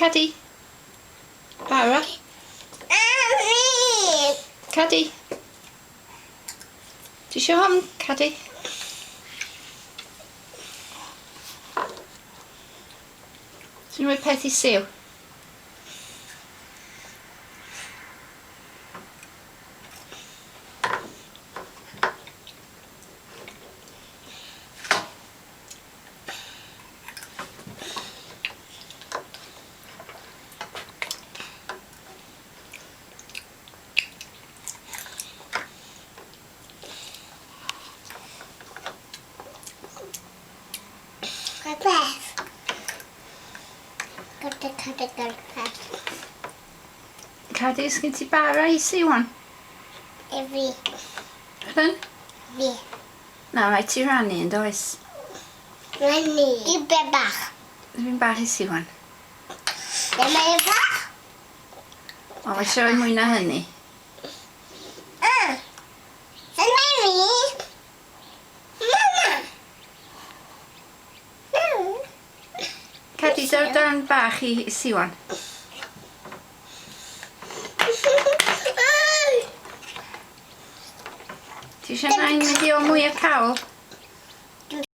Cadi. Bara. Cadi. Ti eisiau hon, Cadi? Ti'n rhoi peth i Siw? Beth. Gyda cadw gyda peth. Cadi, sgyn ti bara i Siwan? I fi. Pardon? Fi. Na, rhaid ti rannu yn does? Rannu. I be bach. Dwi'n bach i Siwan. Dyma i bach. O, mae eisiau rhoi mwy na hynny. Ah. Dyma i fi. Mama. Cadi, daw'r darn bach i Siwan. Ti eisiau nain mynd i o mwy o cawl?